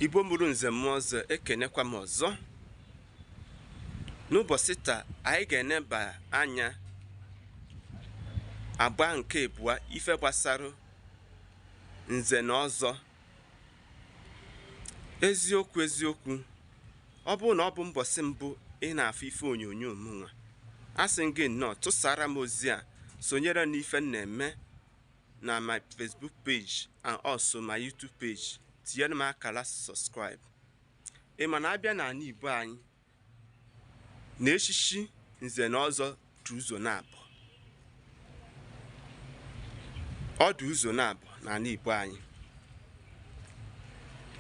Igbo mụrụ nze mụọ ọzọ, ekenekwa m ọzọ. N'ụbọchị taa, anyị ga-eneba anya agba nke abụọ ife gbasara nze na ọzọ. Eziokwu eziokwu, ọ bụrụ na ọ bụ mbọsị mbụ ị na-afụ ife onyonyo m nwa, asị m gị nnọọ, tụsara m ozi a, sonyere n'ife m na-eme na my Facebook page and also my YouTube page. Tinyere m akara subscribe. Ị ma na abịa n'ala Igbo anyị na echichi nze na ọzọ dị ụzọ naabọ. Ọ dị ụzọ naabọ n'ala Igbo anyị.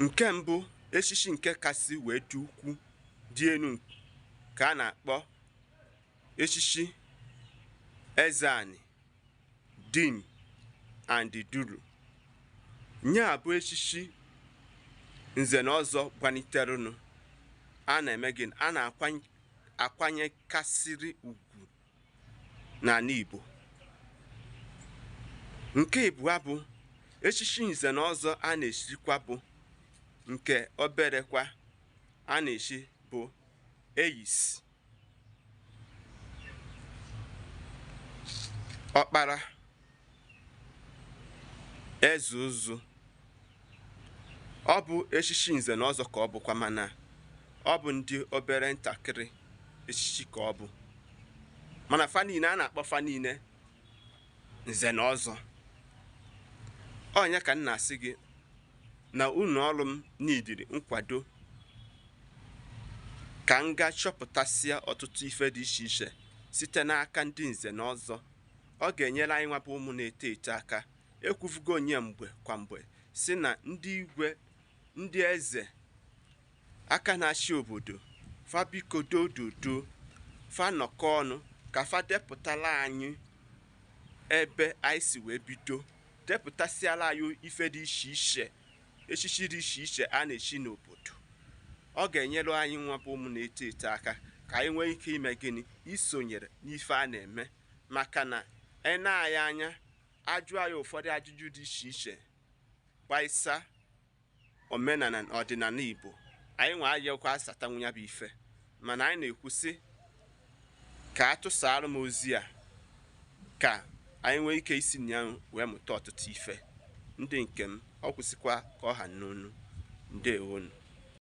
Nke mbụ, echichi nke kasị wee dị ukwu dị enu ka a na-akpọ echichi Eze Anị, Dim and Duru. Nya bụ echichi nze na ọzọ gbaniterunụ a na-eme gịnị, a na-akwanyekasịrị ugwu n'ala Igbo. Nke ịbụa bụ echichi nze na ọzọ a na-echikwa bụ nke oberekwa a na-echi bụ Eyis, Ọkpara, Eze Ụzụ. Ọ bụ echichi nze na ọzọ ka ọ bụkwa, mana ọ bụ ndị obere ntakịrị echichi ka ọ bụ, mana fa niile a na-akpọ fa niile nze na ọzọ. Ọ nya ka m na-asị gị na ụlọ ọrụ m nidiri nkwado ka m gaa chọpụtasịa ọtụtụ ife dị iche iche site n'aka ndị nze na ọzọ. Ọ ga-enyere anyị nwa bụ ụmụ na-eto eto aka. Ekwufugo onye mgbe kwa mgbe si na ndị igwe, ndị eze, aka na-achị obodo fa, biko dododo fa nọkọ ọnụ ka fa depụtala anyị ebe anyị si wee bido, depụtasịala anyị ife dị iche iche, echichi dị iche iche a na-echi n'obodo. Ọ ga-enyere anyị nwa bụ ụmụ na-eto eto aka ka anyị nwee ike ime gịnị, isonyere n'ife a na-eme, maka na ene anyị anya ajụ anyị ụfọdụ ajụjụ dị iche iche gbaisa omenala na ọdịnala Igbo, anyị nwa ayọkwa asatanwu ya bụ ife. Mana anyị na-ekwu sị ka a tụsara m ozi a ka anyị nwee ike isi na ya wee mụta ọtụtụ ife. Ndị nke m, ọ kwụsịkwa ka ọ ha n'onu. Ndewonu.